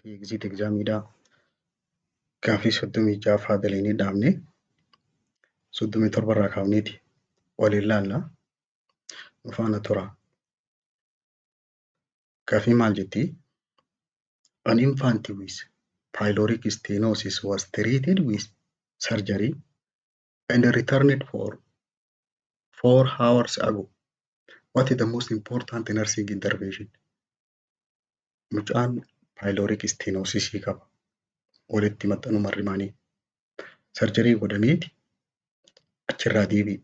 Exit examiidhaa gaaffii 36ffaa dalagnee dhaabne, 37 irraa kaafneeti waliin laalla. Nu faana tura. Gaaffii maal jettii? An infant with pyloric stenosis was treated with surgery and returned for 4 hours ago. What is the most important nursing intervention? Mucaan pyloric stenosis qaba. Walitti maxxanuu marrimaanii. Surgery godhameeti achirraa deebi'e.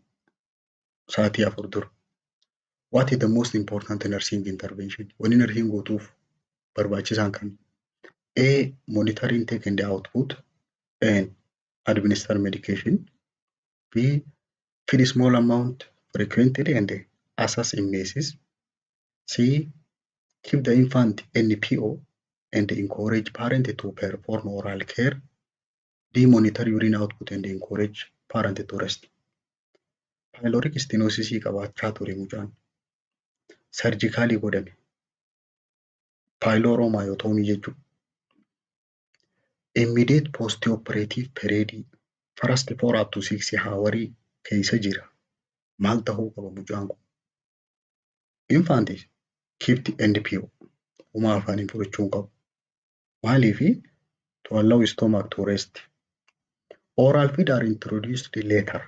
Sa'aatii 4 dura. What is the most important nursing intervention? Wanni nursing gootuuf barbaachisaan kami? A. Monitor intake and output and administer medication. B. Feed small amount frequently and assess emesis. C. Keep the infant NPO and encourage parent to perform oral care. D. Monitor urine output and encourage parent to rest. Pyloric stenosis qabaachaa ture mucaan. Surgicalii godhame. Pyloromyotomy jechuudha. Immediate post-operative period, first 4 up to 6 hour keessa jira. Maal ta'uu qaba mucaan kun? Infant is kept NPO. Homaa afaaniin fudhachuu hin qabu. Maaliifi? To allow stomach to rest. Oral feed are introduced later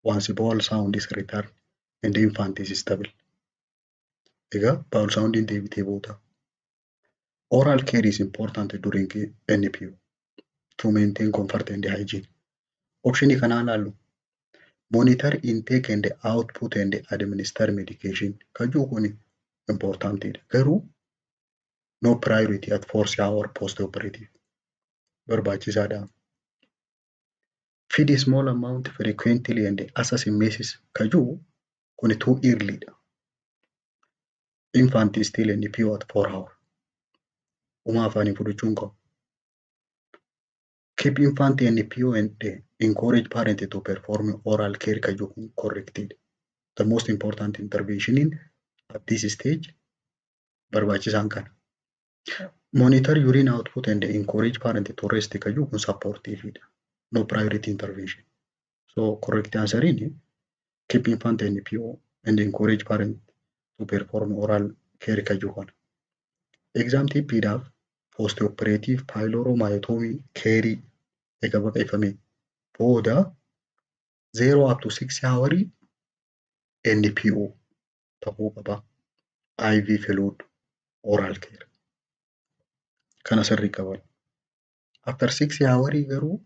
once bowel sound is returned and the infant is stable. Egaa bowel soundiin deebitee booda. Oral care is important during NPO to maintain comfort and hygiene. Optionii kanaa ilaallu. Monitor intake and output and administer medication kan jiru kun importantiidha. Garuu no priority at 4 hour post operative barbaachisaadha. Feed small amount frequently and assess emesis kan jiru kun too early dha. Infant is still NPO at 4 hour. Homaa afaanii fudhachuu hin qabu. Keep infant NPO and encourage parent to perform oral care kan jiru kun correctidha. The most important intervention in at this stage barbaachisaan kana. Monitor urine output and encourage parent to rest kan jiru kun supportive dha. No priority intervention. So correct answer in keep infant NPO and encourage parent to perform oral care kan jiru kana. Exam tippiidhaaf post operative pyloromyotomy care eega baqaqfamee booda 0 up to 6 hour NPO ta'uu qaba. IV fluid, oral care. Kana sirrii qaban. After 6 hour garuu,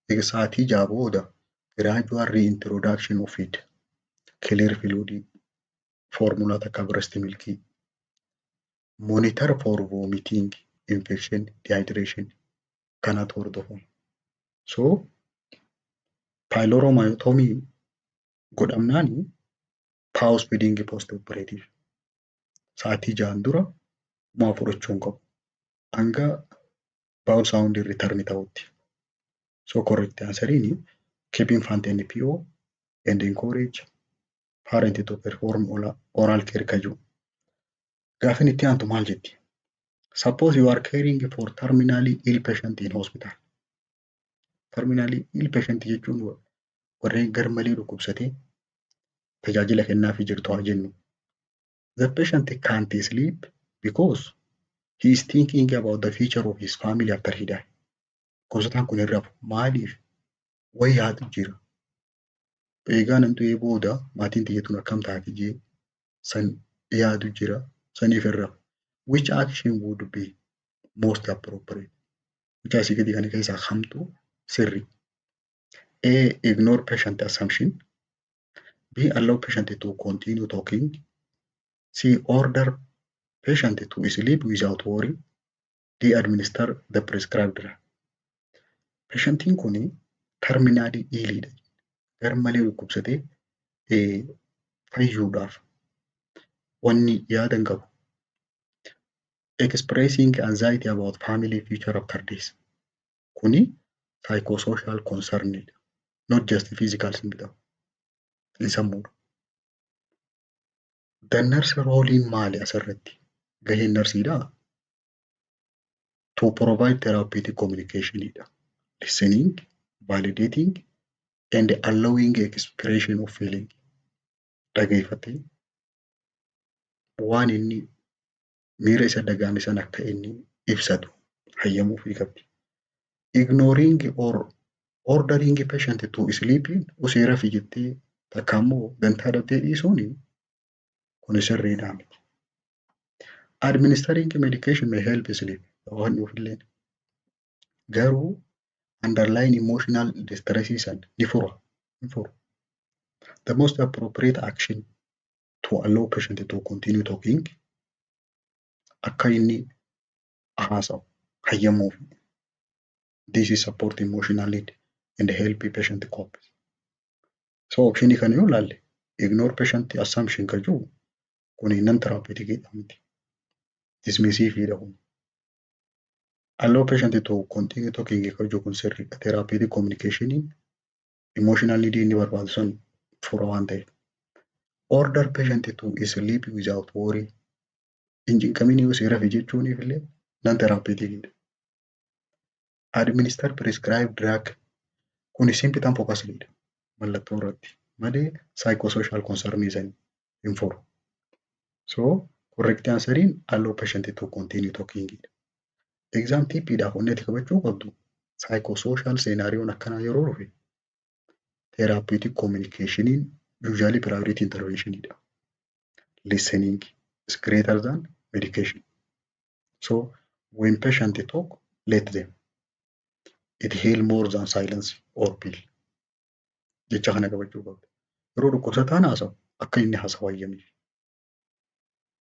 eega sa'aatii 6 booda, gradual reintroduction of feed, clear fluid, formula takka breast milk, monitor for vomiting, infection, dehydration kanatu hordofama. So pyloromyotomy godhamnaani pause feeding post operative sa'aatii 6n dura homaa fudhachuu hin qabu. Hanga bowel sound return ta'utti. So correct answeriin keep infant NPO and encourage parent to perform oral care kan jiru. Gaaffiin itti aantu maal jetti? Suppose you are caring for terminally ill patient in hospital. Terminally ill patient jechuun warreen garmalee dhukkubsatee tajaajila kennaafii jirtu haa jennu. The patient can't sleep because he is thinking about the future of his family after he die. Dhukkubsataan kun hin rafu. Maaliif? Wayi yaadu jira. Eegaa nan du'ee booda maatiin tiyya tun akkam taati jee san yaadu jira. Saniif hin rafu. Which action would be most appropriate? Gocha asii gadii kana keessaa kamtu sirri? A. Ignore patient assumption. B. Allow patient to continue talking. C. Order patient to sleep without worry. D. Administer the prescribed drug. Patientiin kun terminally illidha. Garmalee dhukkubsatee fayyuudhaaf wanni yaada hin qabu. Expressing anxiety about family future after death. Kuni psychosocial concern dha. Not just physical symptom. Hin sammuudha. The nurse roleiin maali asirratti? Gaheen narsiidhaa? To provide therapeutic communication dha. Listening, validating and allowing expression of feeling. Dhageeffatee waan inni miira isa dhaga'ame sana akka inni ibsatu hayyamuufii qabdi. Ignoring or ordering patient to sleep, usii rafi jettee takka immoo gantaa dhabdee dhiisuuni kun sirriidhaa miti. Administering medication may help sleep waan illee garuu underlying emotional distress san ni fura hin furu. The most appropriate action to allow patient to continue talking, akka inni haasa'u hayyamuuf. This is support emotional need and help patient cope. So optionii kana yoo ilaalle, ignore patient assumption kan jiru kun non therapeutic miti. Dismissive dha kun. Allow patient to continue talking kan jiru kun sirriidha. Therapeutic communication emotional need inni barbaadu sun fura waan ta'eef. Order patient to sleep without worry. Hin cinqamin yoo si rafi jechuuniif illee non therapeutic dha. Administer prescribed drug kun symptom focused dha. Mallattoo irratti malee psychosocial concern san hin furu. So correct answeriin allow patient to continue talking dha. Exam tippiidhaaf wanni ati qabachuu qabdu, psychosocial scenarioon akkanaa yeroo dhufe therapeutic communicationin usually priority intervention dha. Listening is greater than medication. So when patient talk, let them. It heal more than silence or pill. Jecha kana qabachuu qabda. Yeroo dhukkubsataan haasa'u akka inni haasa'u hayyamiif.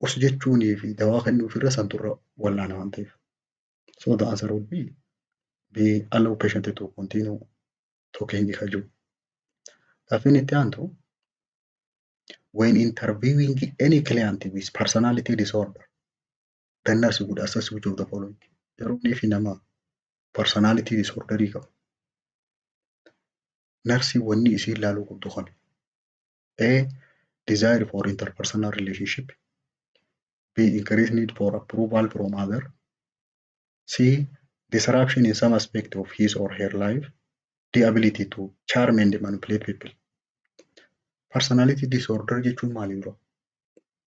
Us jechuunii fi dawaa kennuuf irra santu irra wallaana waan ta'eef. So the answer would be allow patient to continue talking ka jiru. Gaaffiin itti aantu, when interviewing any client with personality disorder, the nurse would assess which of the following? Yeroo inni fi nama personality disorderii qabu, narsii wanni isiin ilaaluu qabdu kana. A. Desire for interpersonal relationship. B. Increased need for approval from other. C. Disruption in some aspect of his or her life. D. Ability to charm and manipulate people. Personality disorder jechuun maali dura?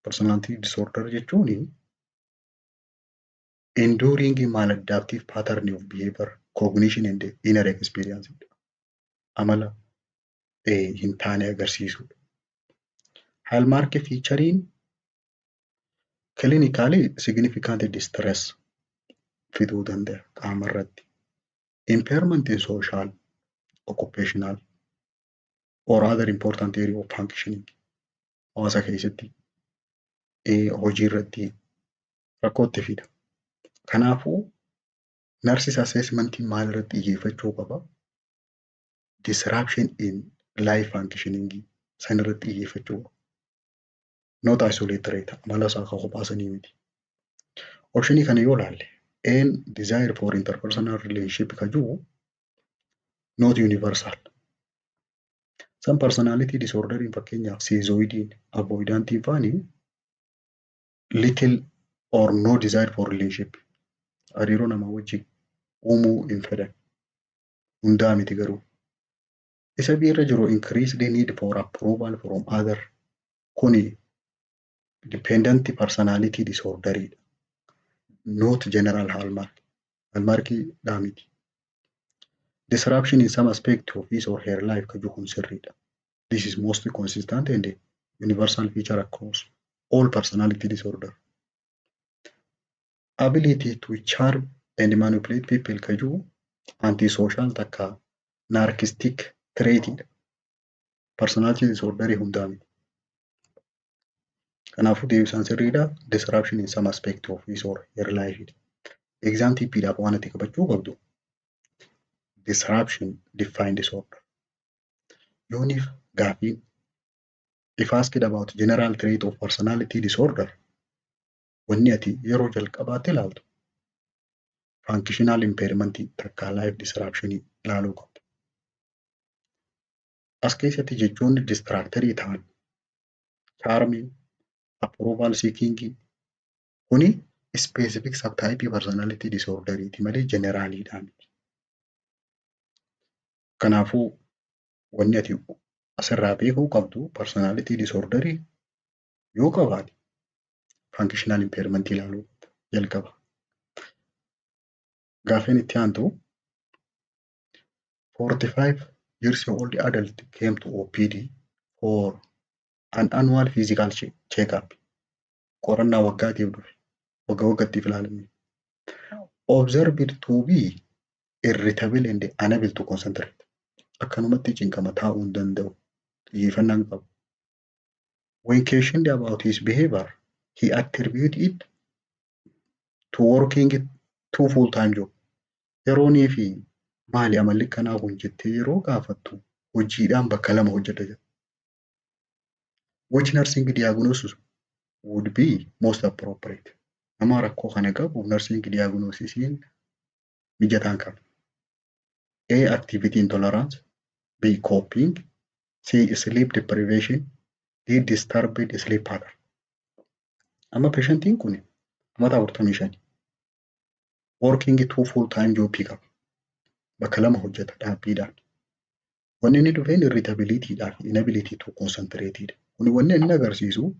Personality disorder jechuun enduring maladaptive pattern of behavior, cognition and inner experience. Amala hin taane agarsiisudha. Hallmark featurein clinically significant distress fiduu danda'a qaama irratti. Impairment in social, occupational or other important area of functioning, hawaasa keessatti hojii irratti rakkoo itti fida. Kanaafuu nurses assessmentiin maal irratti xiyyeeffachuu qaba? Disruption in life functioning san irratti xiyyeeffachuu qaba. Not isolated trait, amala isaa kan kophaa sanii miti. Optionii kana yoo ilaalle, A'n desire for interpersonal relationship ka jiru not universal. Some personality disorder, fakkeenyaaf schizoidiin, avoidantiin faani, little or no desire for relationship, hariiroo namaa wajjin uumuu hin fedhan. Hundaa miti garuu. Isa B irra jiru, increased need for approval from other, kuni dependent personality disorder dha. Not general hallmark. Hallmarkii dhaa miti. Disruption in some aspect of his or her life ka jiru kun sirriidha. This is most consistent and universal feature across all personality disorder. Ability to charm and manipulate people ka jiru antisocial takka narcissistic trait dha. Personality disorder hundaa miti. Kanaafuu deebisaan sirriidha. Disruption in some aspect of his or her life dha. Exam tippiidhaaf waan ati qabachuu qabdu, disruption define disorder. Yooniif gaafiin if asked about general trait of personality disorder, wanni ati yeroo jalqabaatti ilaaltu functional impairment takka life disruption ilaaluu qabda. As keessatti jechoonni distractorii ta'an charming, approval seeking kuni Specific subtype personality disorderiiti malee generaliidhaa miti. Kanaafuu wanni ati asirraa beekuu qabdu, personality disorderii yoo qabaate functional impairment ilaaluu jalqaba. Gaaffiin itti aantu, 45 years old adult came to OPD for an annual physical check-up. Qorannaa waggaatiif dhufe. Waggaa waggaatti ilaalame. Observed to be irritable and unable to concentrate. Akkanumatti cinqama, taa'uu hin danda'u. Xiyyeeffannaa hin qabu. When questioned about his behavior, he attributed it to working two full-time job. Yeroonii fi maali amalli akkanaa kun jettee yeroo gaafattu, hojiidhaan bakka lama hojjedha jedha. Which nursing diagnosis would be most appropriate? Nama rakkoo kana qabu nursing diagnosisiin mijataan qaba. A. Activity intolerance. B. Coping. C. Sleep deprivation. D. Disturbed sleep pattern. Amma patientiin kun amata 45. Working two full time job qaba. Bakka lama hojjeta dhaabbiidhaan. Wanni inni dhufeen irritabilityidhaa fi inability to concentrate dha. Kuni wanni inni agarsiisu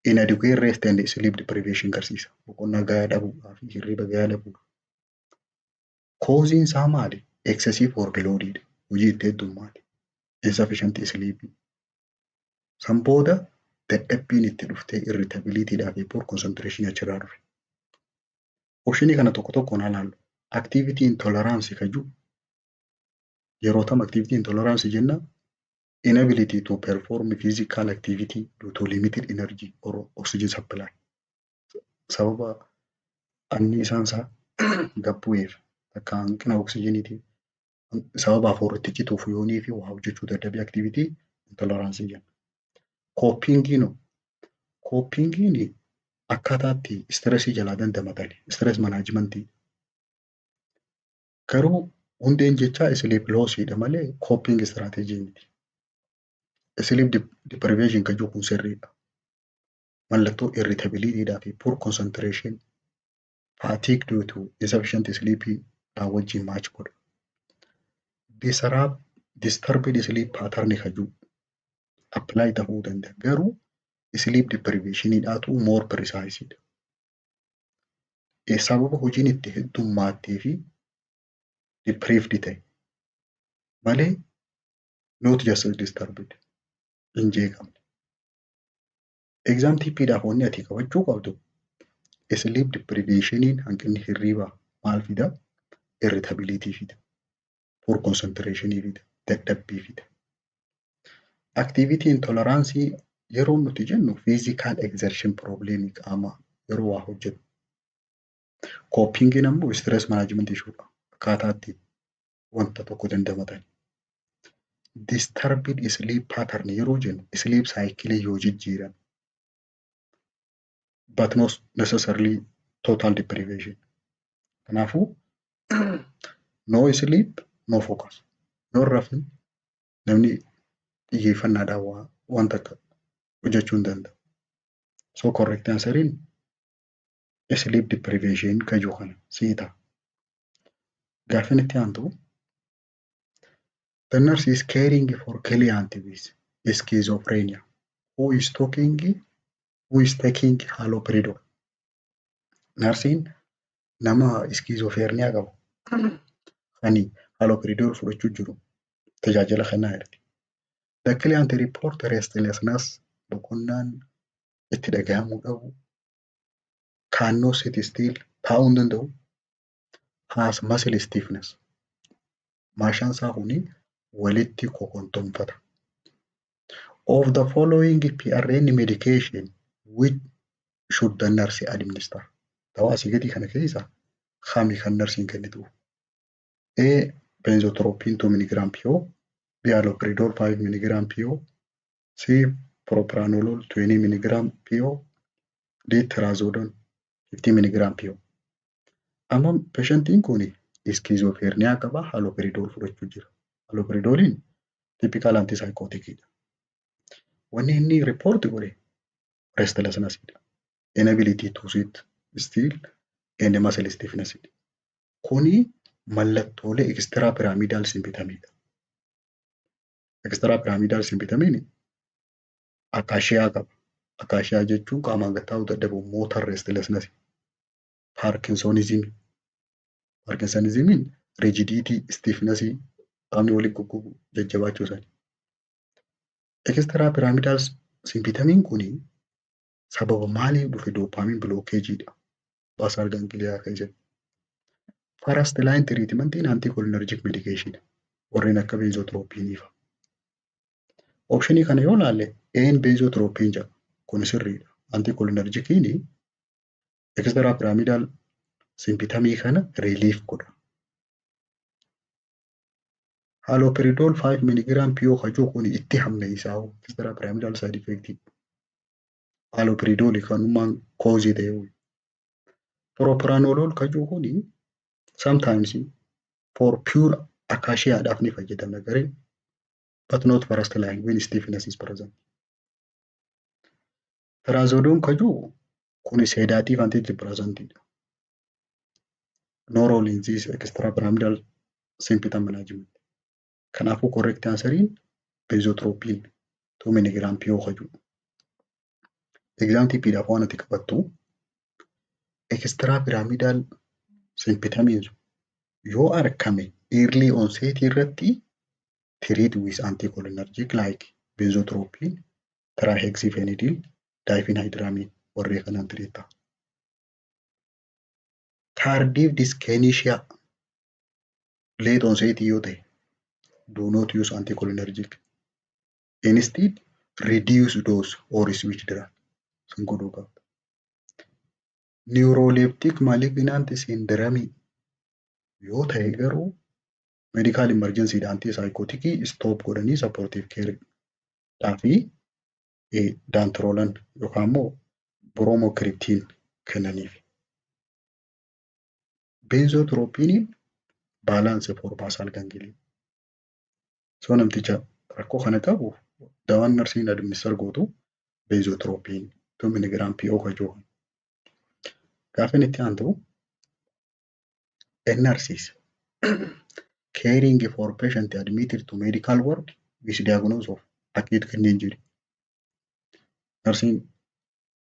inadequate rest and sleep deprivation agarsiisa. Boqonnaa gahaa dhabuudhaa fi hirriba gahaa dhabuudha. Causeiin isaa maali? Excessive workload dha. Hojii itti heddummaate. Insufficient sleep. San booda dadhabbiin itti dhuftee irritabilityidhaa fi poor concentration achirraa dhufe. Optionii kana tokko tokkoon haa ilaallu. Activity intolerance kan jiru, yeroo tam activity intolerance jenna? Inability to perform physical activity due to limited energy or oxygen supply. Sababa anniisaan isaa gad bu'eef akka hanqina oksijiniitiif, sababa hafuurri cituuf yoonii fi waa hojjechuu dadhabee activity intolerance jenna. Copingiin, copingiin akkaataa itti stressii jalaa dandamatan, stress managementii. Garuu hundeen jechaa sleep lossiidha malee coping strategy miti. Sleep deprivation kan jiru kun sirriidha. Mallattoo irritabilityidhaa fi poor concentration, fatigue due to insufficient sleep dhaan wajjin match godha. Disturbed sleep pattern kan jiru apply ta'uu danda'a. Garuu sleep deprivationiidhaatu more precise dha. Sababa hojiin itti heddummaatee fi deprived ta'e malee not just disturbed, hin jeeqamne. Exam tippiidhaaf wanni ati qabachuu qabdu, sleep deprivationiin, hanqinni hirribaa maal fida? Irritability fida. Poor concentration fida. Dadhabbii fida. Activity intolerance yeroo nuti jennu physical exertion problem, qaama yeroo waa hojjetu. Copingiin ammoo stress management issue dha. Akkaataa itti wanta tokko dandamatan. Disturbed sleep pattern yeroo jennu sleep cycle yoo jijjiirame, but not necessarily total deprivation. Kanaafuu no sleep, no focus. Yoo hin rafin namni xiyyeeffannaadhaan waa wanta akka hojjechuu hin danda'u. So correct answeriin sleep deprivation kan jiru kana sii ta'a. Gaaffiin itti aantu, the nurse is caring for client with schizophrenia who is taking haloperidol. Narsiin nama schizophrenia qabu kan haloperidol fudhachuu jiru tajaajila kennaa jirti. The client report restlessness, boqonnaan itti dhaga'amuu dhabu, cannot sit still, taa'uu hin danda'u, has muscle stiffness. Maashaan isaa kuni walitti kokontomfata. Of the following PRN medication, which should the nurse administer? Dawaa asii gadii kana keessa kami kan narsiin kennituuf? A. Benztropine 2 mg PO. B. Haloperidol 5 mg PO. C. Propranolol 20 mg PO. D. Trazodone 50 mg PO. Amma patientiin kun schizophrenia qaba, haloperidol fudhachuu jira. Haloperidoliin typical antipsychoticidha. Wanni inni report godhe restlessnessidha. Inability to sit still and muscle stiffness. Kuni mallattoolee extrapyramidal symptomidha. Extrapyramidal symptomiin akathisia qaba. Akathisia jechuun qaamaan gad taa'uu dadhabuu, motor restlessness, parkinsonism. Parkinsonismiin rigidity, stiffness, qaamni walitti goggogu jajjabaachuu isaati. Extrapyramidal symptomiin kuni sababa maaliif dhufe? Dopamine blockageidha. Basal ganglia keessatti. First line treatmentiin anticholinergic medication warreen akka benzotropinii fa'a. Optionii kana yoo ilaalle, A'n benzotropin jedha. Kun sirriidha. Anticholinergiciin extrapyramidal symptomii kana relief godha. Haloperidol 5 milligram PO kajuu kun itti hammeessaa extrapyramidal side effect. Haloperidol kanummaan cause ta'e. Propranolol kajuu kuni sometimes for pure akathisiadhaaf ni fayyadamna garee, but not first line when stiffness is present. Trazodone kajuu kuni sedative antidepressantidha. No role in this extrapyramidal symptom management. Kanaafuu correct answeriin benzotropin 2 milligram PO kajuu. Exam tippiidhaaf waan ati qabattu, extrapyramidal symptomiin yoo argame early onset irratti treat with anticholinergic like benzotropin, trihexyphenidyl, diphenhydramine warreen kanaan treat ta'a. Tardive dyskinesia late onset yoo ta'e, do not use anticholinergic. Instead, reduce dose or switch drug. Sun godhuu qabda. Neuroleptic malignant syndrome yoo ta'e garuu medical emergency dha, antipsychoticii stop godhanii supportive care dhaa fi dantrolan yookaan immoo bromocriptine kennaniif. Benzotropiniin balance for basal ganglia. So namticha rakkoo kana qabu dawaan narsiin administer gootu benzotropine 2 milligram PO kajuu. Gaafa inni itti aantu, a nurse is caring for patient admitted to medical ward with diagnosis of acute kidney injury. Narsiin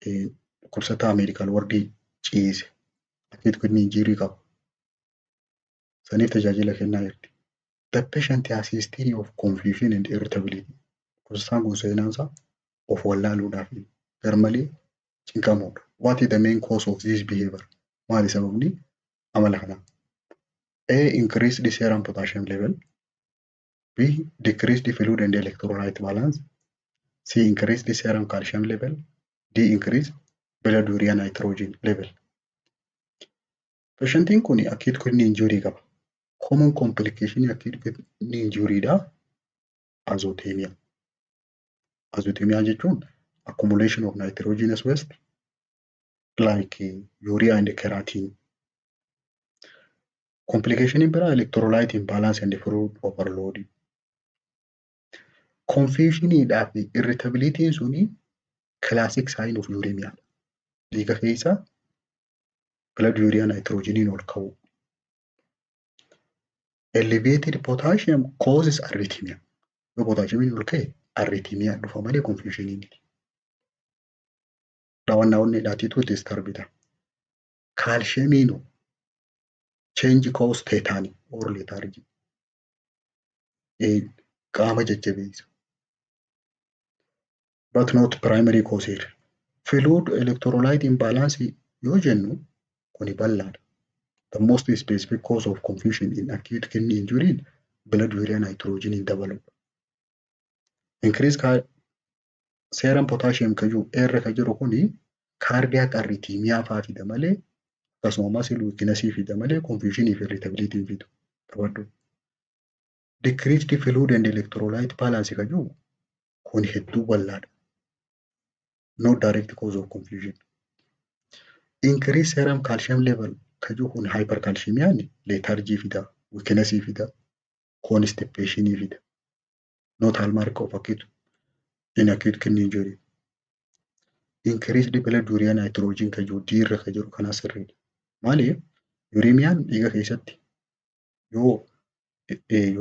dhukkubsataa medical wardii ciise acute kidney injury qaba. Saniif tajaajila kennaa jirti. The patient has history of confusion and irritability. Dhukkubsataan kun seenaan isaa of wallaaluudhaa fi garmalee cinqamuudha. What is the main cause of this behavior? Maali sababni amala kanaa? A. Increased serum potassium level. B. Decreased fluid and electrolyte balance. C. Increased serum calcium level. D. Increased blood urea nitrogen level. Patientiin kun acute kidney injury qaba. Common complication acute kidney injury dha. Azotemia. Azotemia jechuun accumulation of nitrogenous waste like urea and creatinine. Complication biraa electrolyte imbalance and fluid overload. Confusioniidhaa fi irritabilityn suni classic sign of uremia. Dhiiga keessa blood urea nitrogeniin ol ka'uu. Elevated potassium causes arrhythmia. Yoo potassiumiin ol ka'e arrhythmia dhufa malee confusionii miti. Dhawannaa onneedhaatiitu disturb ta'a. Calciumiin change cause tetany or lethargy. Qaama jajjabeessa. But not primary cause here. Fluid electrolyte imbalance yoo jennu kuni bal'aadha. The most specific cause of confusion in acute kidney injury blood urea nitrogen dabaluudha. Increase serum potassium kayyuu irra kan jiru kuni cardiac arrhythmia fa'aa fida malee, akkasuma muscle weakness fida malee confusionii fi irritability hin fidu. Qabadhu. Decreased fluid and electrolyte balance kayyuu kun hedduu bal'aadha. No direct cause of confusion. Increase serum calcium level kayyuu kun hypercalcemiaan lethargy fida, weakness fida, constipation fida. Not hallmark of acute in acute kidney injury. Increased blood urea nitrogen kan jiru D irra kan jiru kana sirriidha. Maaliif? Uremiyaan dhiiga keessatti yoo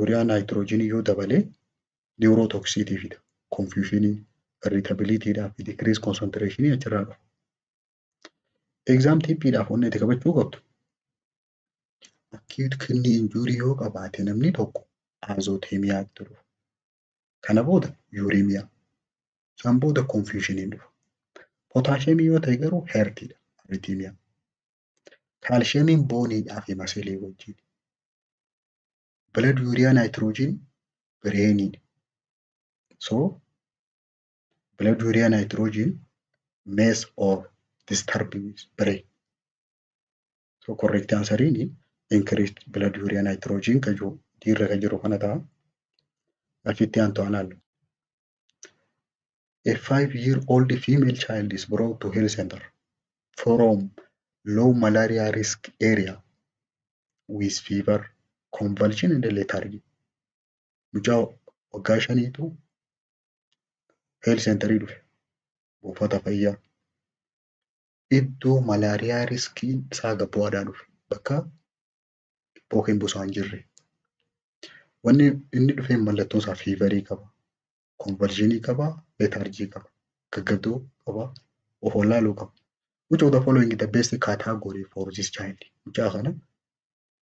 urea nitrogen yoo dabale neurotoxicity fida. Confusion, irritability fi decrease concentration achirraa dhufa. Exam tippiidhaaf wanni ati qabachuu qabdu, acute kidney injury yoo qabaate namni tokko azotemiaatti dhufa. Kana booda uremia. San booda confusioniin dhufa. Potassiumii yoo ta'e garuu heartiidha. Arrhythmia. Calciumiin boneiidhaa fi muscleii wajjin. Blood urea nitrogen brainiidha. So blood urea nitrogen mess or disturb brain. So correct answeriin increased blood urea nitrogen kan jiru D irra kan jiru kana ta'a. Achitti aantu haa ilaallu. A 5-year-old female child is brought to health center from low malaria risk area with fever, convulsion and lethargy. Mucaa waggaa 5tu health centerii dhufe, buufata fayyaa. Iddoo malaria riskiin isaa gad bu'aadhaa dhufe, bakka yookiin busaa hin jirre. Wanni inni dhufeen mallattoon isaa feverii qaba, convulsionii qaba, lethargy qaba, gaggabduu qaba, of wallaaluu qaba. Which of the following is the best category for this child? Mucaa kana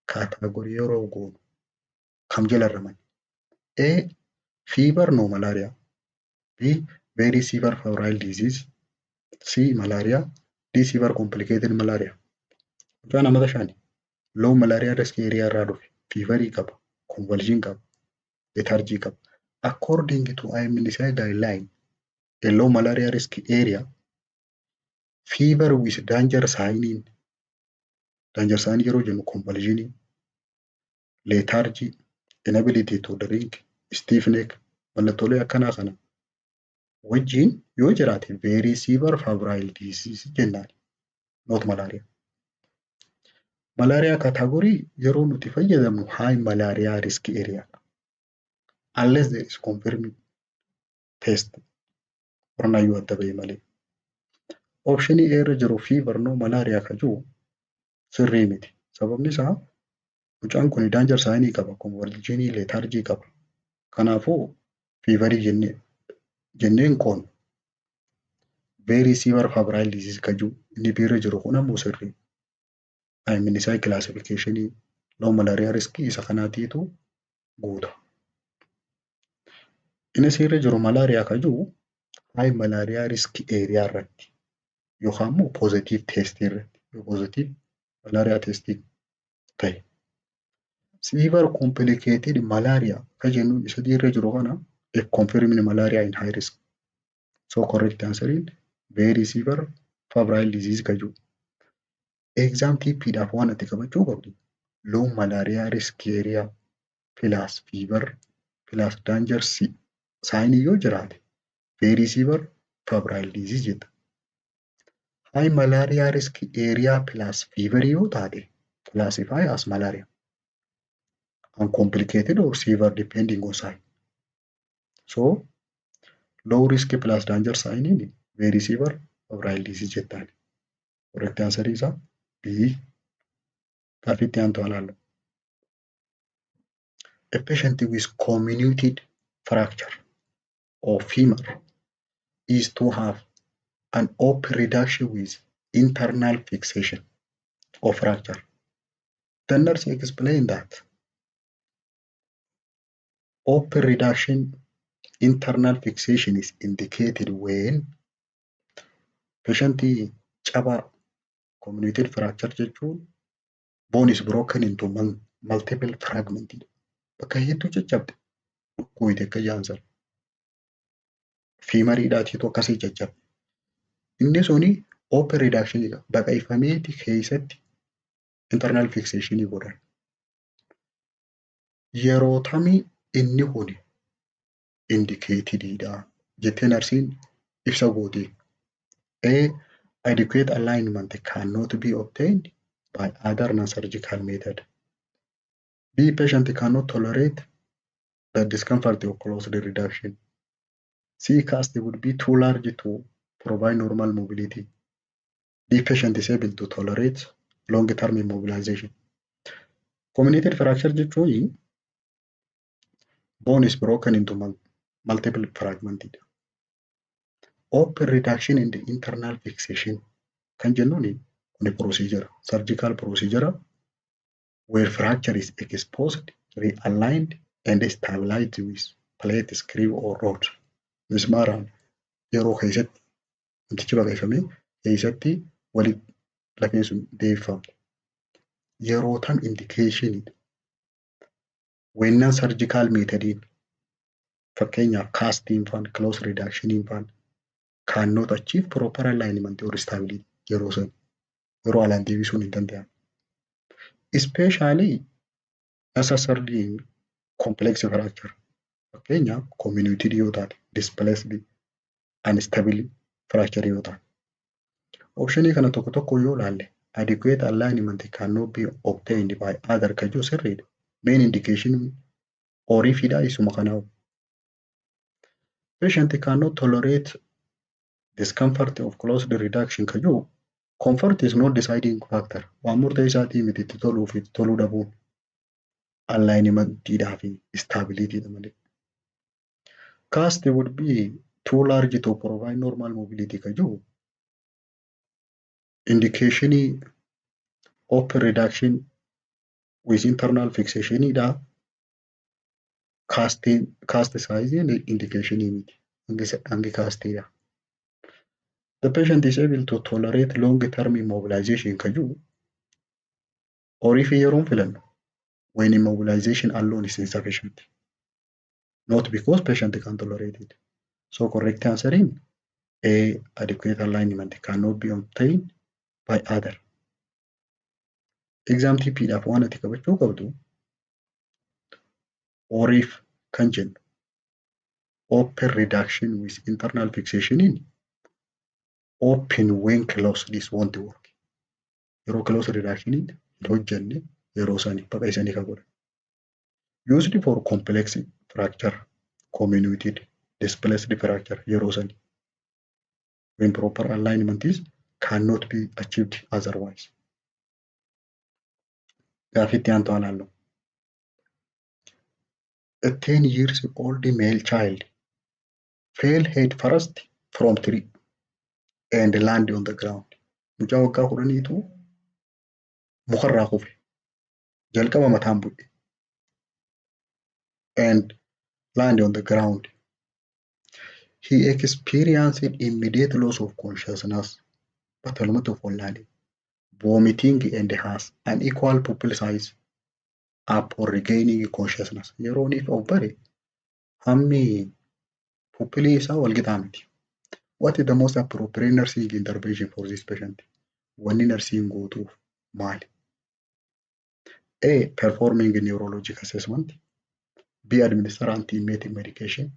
category yeroo goonu kam jala ramani? A. Fever, no malaria. B. Very severe febrile disease. C. Malaria. D. Severe complicated malaria. Mucaan amata 5 low malaria risk area irraa dhufe, feverii qaba, convulsion qaba, lethargy qaba. According to IMNCI guideline, a low malaria risk area, fever with danger sign, danger sign yeroo jennu convulsion, lethargy, inability to drink, stiff neck, mallattoolee akkanaa kana wajjin yoo jiraate very severe febrile disease jennaan, not malaria. Malaria category yeroo nuti fayyadamnu high malaria risk area unless there is confirmed test, qorannaa adda bahee malee. Optionii A irra jiru fever no malaria ka jiru sirrii miti. Sababni isaa mucaan kun danger signii qaba, convulsionii, lethargy qaba. Kanaafuu feverii jennee hin qoonnu. Very severe febrile disease ka jiru inni B irra jiru kun ammoo sirrii. IMNCI classification low malaria risk isa kanaatiitu guuta. Inni C irra jiru malaria ka jiru high malaria risk area irratti yookaan immoo positive test irratti, yoo positive malaria test ta'e. Severe complicated malaria ka jennu isa D irra jiru kana, if confirming malaria in high risk. So correct answer is very severe febrile disease ka jiru. Exam tippiidhaaf waan ati qabachuu qabdu, low malaria risk area plus fever plus danger sign yoo jiraate very severe febrile disease jetta. High malaria risk area plus fever yoo taate classify as malaria. Uncomplicated or severe depending on sign. So low risk plus danger sign very severe febrile disease jettaan. Correct answer isaa B. Gaaffii itti aantu haa ilaallu. A patient with comminuted fracture of femur is to have an open reduction with internal fixation of fracture. The nurse explained that open reduction internal fixation is indicated when patientii cabaa, comminuted fracture jechuun bone is broken into multiple fragment, bakka hedduu caccabde, dhukkooyte akka jaansar femuriidhaatiitu akkasii caccabe. Inni suni open reduction baqayfameeti keessatti internal fixation godhan. Yeroo tamii inni kun indicatedidha jettee narsiin ibsa gooti? A. Adequate alignment cannot be obtained by other non-surgical method. B. Patient cannot tolerate the discomfort of closed reduction. C. Cast would be too large to Provide normal mobility. The patient is able to tolerate long term immobilization. Comminuted fracture jechuun bone is broken into multiple fragment. Open reduction and internal fixation kan jennuun kuni procedure, surgical procedure where fracture is exposed, realigned and stabilized with plate, screw or rod. Mismaaraan yeroo keessatti wantichi baqaqfamee keessatti walitti lafeen sun deebifamte. Yeroo tam indication when non-surgical methodiin, fakkeenyaaf castiin faan, close reductioniin faan, cannot achieve proper alignment or stability, yeroo san yeroo alaan deebisuun hin danda'amne. Especially necessarily in complex fracture, fakkeenyaaf comminuted yoo taate, displaced, unstable fracture yoo taate. Optionii kana tokko tokko yoo ilaalle, adequate alignment cannot be obtained by other kan jiru sirriidha. Main indication ORIFidha isuma kanaaf. Patient cannot tolerate discomfort of closed reduction kan jiru, comfort is not deciding factor. Waan murteessaatii miti itti toluu fi itti toluu dhabuun, alignmentiidhaa fi stabilityidha malee. Cast would be too large to provide normal mobility kan jiru indicationii open reduction with internal fixationidha. Castiin, cast size indicationii miti. Hangi castiidha. The patient is able to tolerate long term immobilization kan jiru ORIF yeroon filannu when immobilization alone is insufficient. Not because patient can tolerate it. So correct answer in A, adequate alignment cannot be obtained by other. Exam tipidhaaf waan ati qabachuu qabdu, ORIF kan jennu open reduction with internal fixation in open when closed is won't work. Yeroo close reduction hin hojjenne, yeroo sani baqaqsanii kan godhan. Used for complex fracture, comminuted, displaced fracture yeroo sani. When proper alignment is cannot be achieved otherwise. Gaaffitti aantu haa ilaallu. A 10 years old male child fell head first from tree and land on the ground. Mucaa waggaa 10tu mukarraa kufe. Jalqaba mataan bu'e. And land on the ground. He experienced immediate loss of consciousness. Battalumatti of wallaale. Vomiting and has unequal pupil size upon regaining consciousness. Yeroo inni of bare hammi pupilii isaa wal qixaa miti. What is the most appropriate nursing intervention for this patient? Wanni narsiin gootuuf maali? A. Performing neurologic assessment. B. Administer antiemetic medication.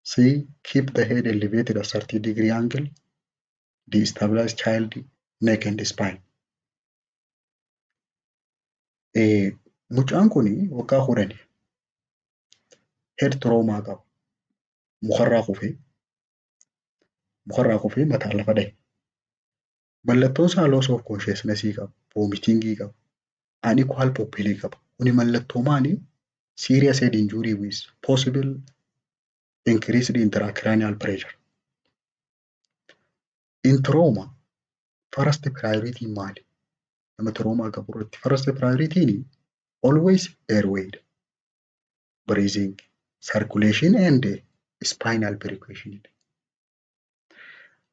C. Keep the head elevated at 30-degree angle. D. Stabilize child neck and spine. Mucaan kun waggaa 10 head trauma qaba. Mukarraa kufee mataan lafa dhahe. Mallattoon isaa loss of consciousness qaba, vomiting qaba, unequal pupil qaba. Kuni mallattoo maali? Serious head injury with possible increased intracranial pressure. In trauma, first priority maali? Nama trauma qabu irratti first priority always airway, breathing, circulation and spinal percussion.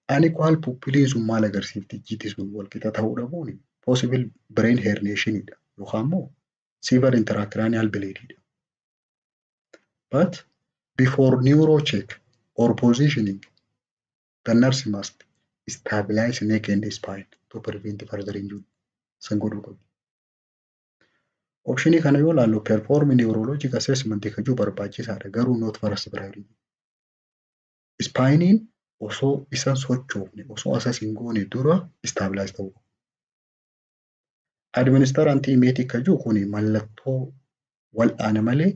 Unequal pupilliin sun maal agarsiifti? Ijjiti sun walqixa ta'uu dhabuun possible brain herniation dha yookaan immoo severe intracranial bleeding dha. But before neuro check or positioning, the nurse must stabilize neck and spine to prevent further injury. San godhuu qabdi. Optionii kana yoo ilaallu, perform neurologic assessment kan jiru barbaachisaadha, garuu not first priority. Spineiin osoo isan sochoofne, osoo asas hin goone dura stabilize ta'uu qaba. Administer antiemetic kan jiru kuni mallattoo wal'aana malee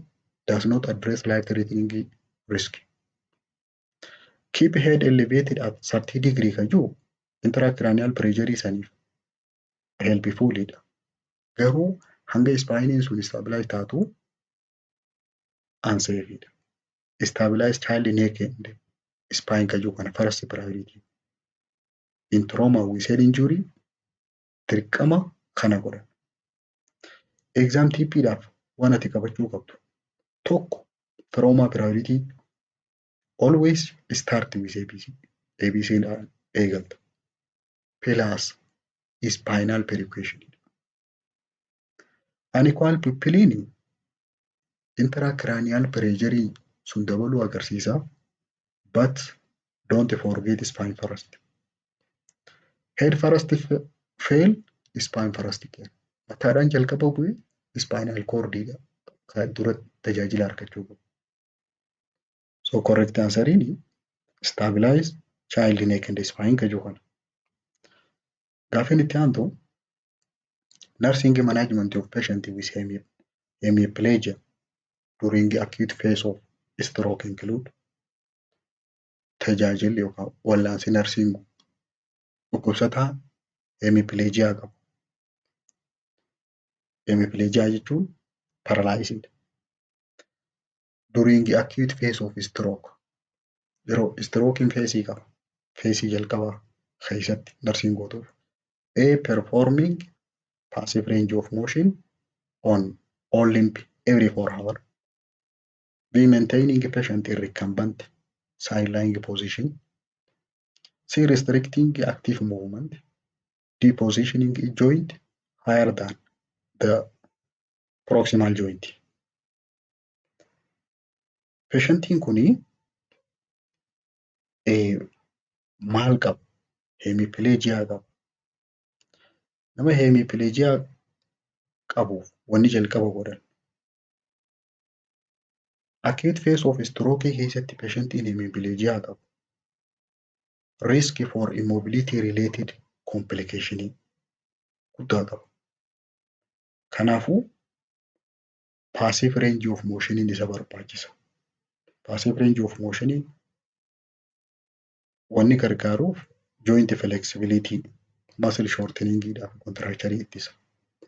does not address life threatening risk. Keep head elevated at 30 degree kan jiru intracranial pressure saniif helpfulidha. Garuu hanga spineiin sun stabilize taatu unsafeidha. Stabilize child neck and spine kan jiru kana first priority. In trauma with head injury dirqama kana godhan. Exam tippiidhaaf waan ati qabachuu qabdu tokko, trauma priority always start with ABC. ABC dhaan eegalta. Plus spinal precaution. Unequal pupiliin intracranial pressure sun dabaluu agarsiisa. But don't forget spine first. Head first fail, spine first care. Mataadhaan jalqaba bu'ee spinal cord kan dura tajaajila argachuu qabu. So correct answeriin stabilize child neck and spine kan jiru kana. Gaaffiin itti aantu, nursing management of patient with hemiplegia during acute phase of stroke include, tajaajilli yookaan wallaansi nursing dhukkubsataa hemiplegia qabu. Hemiplegia jechuun paralysis. During acute phase of stroke, yeroo strokeiin phaseii qaba. Phaseii jalqabaa keessatti nursing gootuuf. A. Performing passive range of motion on all limb every 4 hours. B. Maintaining patient in recumbent side lying position. C. Restricting active movement. D. Positioning joint higher than the proximal joint. Patientiin kuni maal qaba? Hemiplegia qaba. Nama hemiplegia qabuuf wanni jalqaba godhan, acute phase of stroke keessatti patientiin hemiplegia qabu risk for immobility related complication guddaa qaba. Kanaafuu passive range of motion isa barbaachisa. Passive range of motion wanni gargaaruuf joint flexibility, muscle shortening dhaaf contracture ittisa.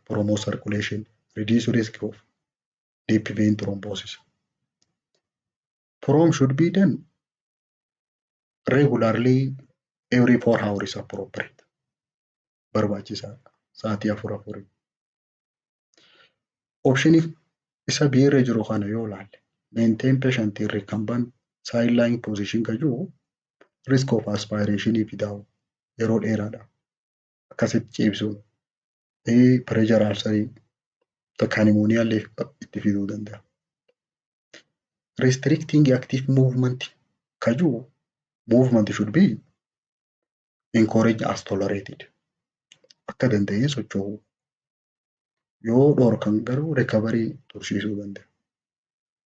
Promote circulation, reduce risk of deep vein thrombosis. PROM should be done regularly, every 4 hours appropriate. Barbaachisaadha. Sa'aatii afur afurii. Optionii isa biirra jiru kana yoo ilaalle, maintain patient in recumbent side lying position kan jiru risk of aspiration fidaa yeroo dheeraadhaaf. Akkasitti ciibsuun pressure ulcerii takka pneumonia illee itti fiduu danda'a. Restricting active movement kan jiru, movement should be encouraged as tolerated. Akka danda'een socho'uu. Yoo dhorkan garuu recovery tursiisuu danda'a.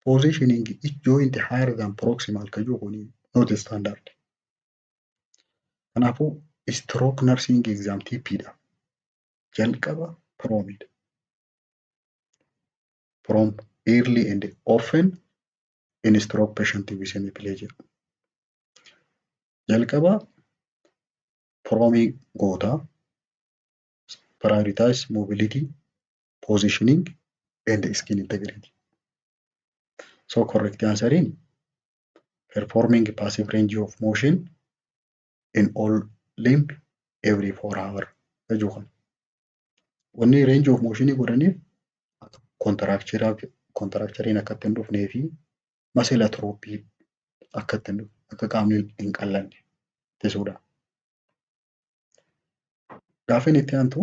Positioning each joint higher than proximal kan jiru kuni not standard. Kanaafuu stroke nursing exam tippiidha. Jalqaba PROMidha. PROM early and often in stroke patient with hemiplegia. Jalqaba PROMii gootaa, prioritize mobility, positioning and skin integrity. So correct answer in performing passive range of motion in all limb every 4 hour jechuu kana. Wanni range of motion godhaniif contractureiin akka itti hin dhufnee fi muscle atrophy akka itti hin dhufne, akka qaamni hin qal'anne ittisuudha. Gaaffiin itti aantu,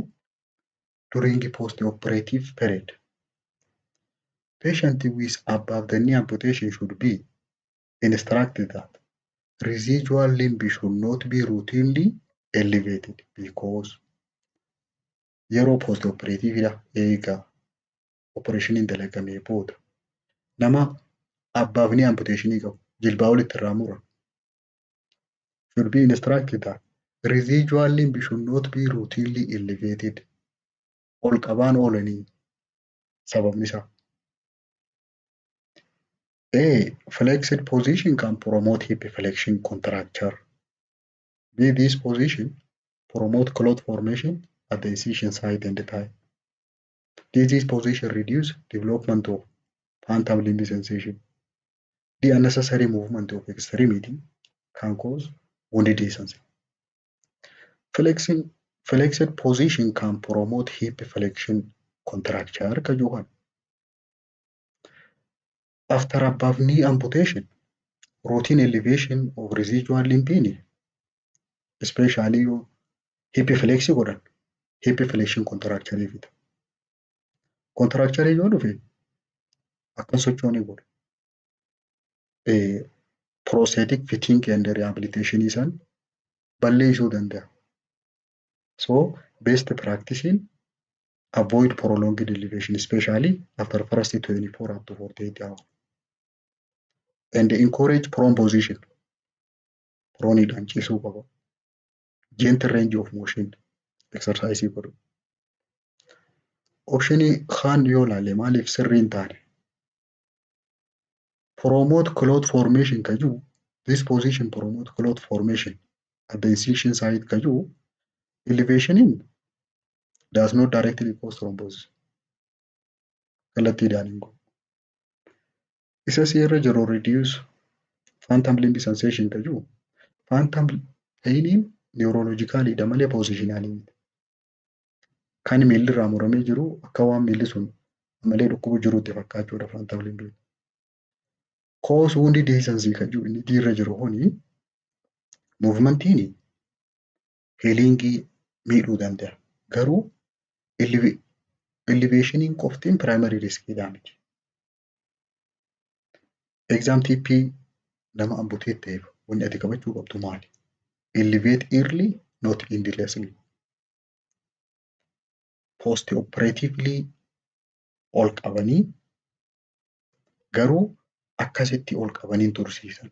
during post operative period, patient with above the knee amputation should be instructed that residual limb should not be routinely elevated because, yeroo post operative eega operationiin dalagamee booda nama above knee amputation qabu, jilbaa olitti irraa muran, should be instructed that residual limb should not be routinely elevated, ol qabaan oolanii sababni isaa A. Flexed position can promote hip flexion contracture. B. This position promote clot formation at the incision site and the thigh. D. This position reduce development of phantom limb sensation. The unnecessary movement of extremity can cause wound dehiscence. Flexing, flexed position can promote hip flexion contracture ka jiru kana. After above knee amputation, routine elevation of residual limb, especially yoo hip flex godhan, hip flexion contracture fida. Contracture yoo dhufe akkan sochoonii godha. Prosthetic fitting and rehabilitation isaan balleessuu danda'a. So best practice avoid prolonged elevation, especially after first 24 up to 48 hours, and encourage prone position. Prone ciisuu qaba. Gentle range of motion exercise godhu. Optionii kaan yoo ilaalle maaliif sirrii hin taane? Promote clot formation ka jiru, this position promote clot formation at the incision site ka jiru, elevationiin does not directly cause thrombosis. Kallattiidhaan hin godhu. Isa si irra jiru reduce phantom limb sensation ka jiru, phantom painiin neurologicalidha malee positionalii miti. Kan miilli irraa muramee jiru akka waan miilli sun malee dhukkubu jirutti fakkaachuudha phantom limbiin. Cause wound dehiscence kan jiru inni irra jiru kuni movementiin healingii miidhuu danda'a. Garuu elevationiin qoftiin primary riskiidhaa miti. Exam tipii nama amputate ta'eef wanni ati qabachuu qabdu maali? Elevate early, not endlessly. Post operatively ol qabanii garuu akkasitti ol qabanii tursiisan.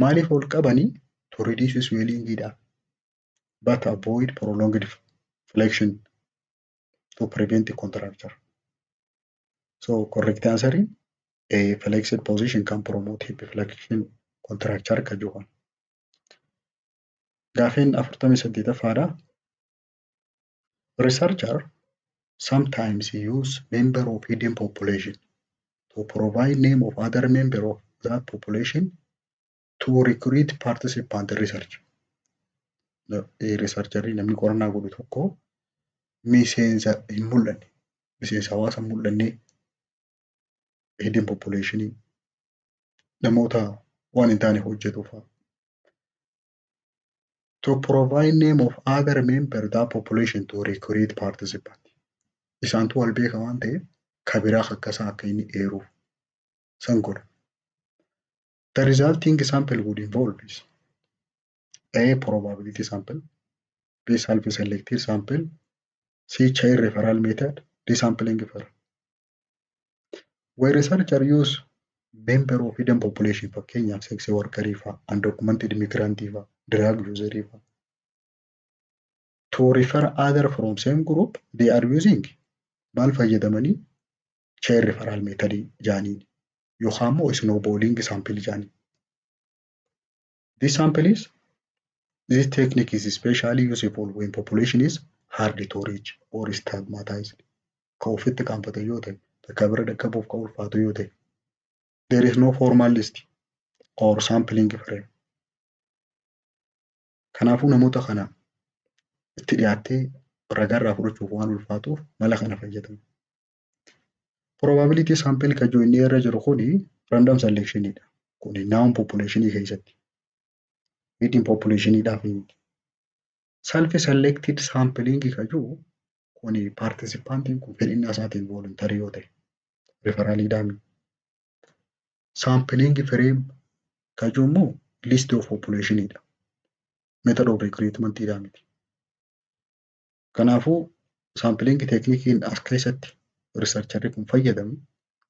Maaliif ol qabanii? To reduce swelling dha. But avoid prolonged flexion to prevent contracture. So correct answer, a flexed position can promote hip flexion contracture ka jiru. Gaafiin 48ffaadha. Researcher sometimes use member of hidden population to provide name of other member of that population to recruit participant research. Researcherii namni qorannaa godhu tokko miseensa hin mul'anne, miseensa hawaasa hin mul'anne, hidden population, namoota waan hin taane hojjetu fa'a. To provide name of other member that population to recruit participant. Isaantu wal beeka waan ta'eef ka biraa akkasaa akka inni eeruuf san godha. The resulting sample would involve is A. Probability sample, B. Self-selected sample, C. Chain referral method, D. Sampling error. When researcher use member of hidden population, fakkeenyaaf sex workerii fa'a, undocumented immigrant fa'a, drug user fa'a, to refer other from same group, they are using maal fayyadamanii? Chain referral method jaaniin yookaan immoo snowballing sample jaaniin. This sample is this technique is especially useful when population is hard to reach or stigmatized. Ka ofitti qaanfate yoo ta'e, takka bira dhaqqabuuf ka ulfaatu yoo ta'e. There is no formal list or sampling frame. Kanaafuu namoota kana itti dhiyaattee ragaa irraa fudhachuuf waan ulfaatuuf mala kana fayyadamu. Probability sample kan inni irra jiru kuni random selection dha. Kuni known population keessatti. Hidden population dhaaf miti. Self selected sampling kan jiru kuni participantiin kun fedhinnaa isaatiin voluntary yoo ta'e referraliidhaan. Sampling frame kan jiru immoo list of population dha. Method of recruitment dha miti. Kanaafuu sampling techniqueiin as keessatti researcherri kun fayyadamu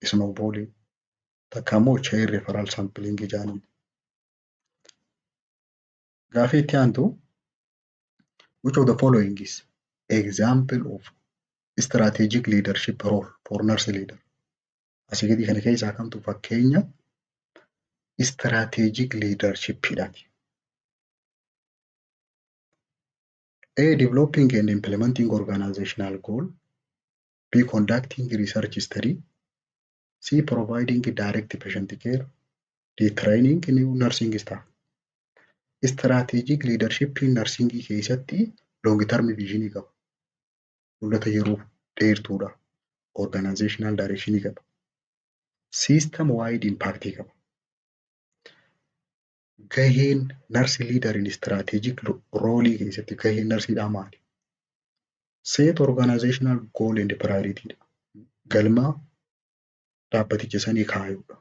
snowballing takka immoo chain referral sampling jedhaniin. Gaafii itti aantu, which of the following is example of strategic leadership role for nurse leader? Asii gadi kana keessaa kamtu fakkeenya strategic leadershipidhaati? A. Developing and implementing organizational goal. B. Conducting research study. C. Providing direct patient care. D. Training new nursing staff. Strategic leadership nursingii keessatti long term visionii qaba. Mul'ata yeroo dheertuudha. Organizational direction qaba. System wide impact qaba. Gaheen nurse leader in strategic role keessatti gaheen nursiidhaa maali? Set organizational goal and priority dha. Galma dhaabbaticha sanii kaayuudha.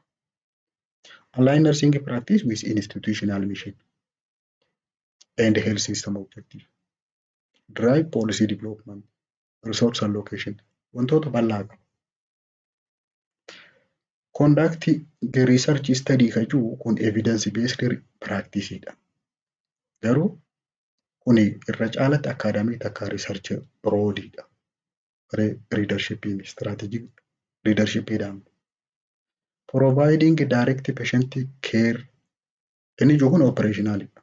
Align nursing practice with institutional mission and health system objective. Drive policy development, resource allocation, wantoota bal'aa qaba. Conduct the research study kan jiru kun evidence based practice dha. Garuu kuni irra caalatti academic takka research role dha. Leadership strategic leadership dhaan. Providing direct patient care inni jiru kun operational dha.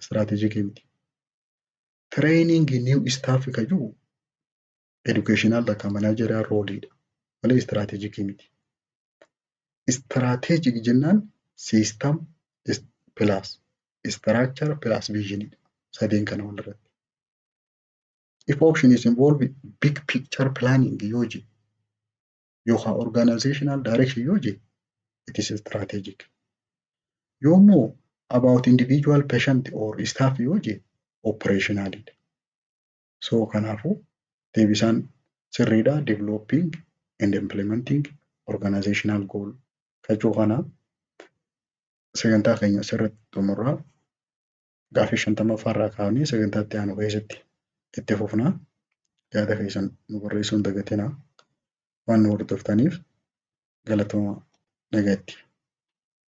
Strategic miti. Training new staff kan jiru educational takka managerial role dha. Malee strategic miti. Strategic jennaan system plus structure plus vision dha. Sadeen kana walirratti. If option is involved big picture planning yoo jedhe yookaan organizational direction yoo jedhe, it is strategic. Yoommoo about individual patient or staff yoo jedhe, operational dha. So kanaafuu deebisaan sirriidha, developing and implementing organizational goal kachuu kana. Sagantaa keenya asirratti xumurraa. Gaaffii 50ffaarraa kaafnee sagantaa itti aanu keessatti itti fufnaa. Yaada keessan nu barreessuu hin dagatinaa. Waan nu hordoftaniif galatoomaa, nagaatti.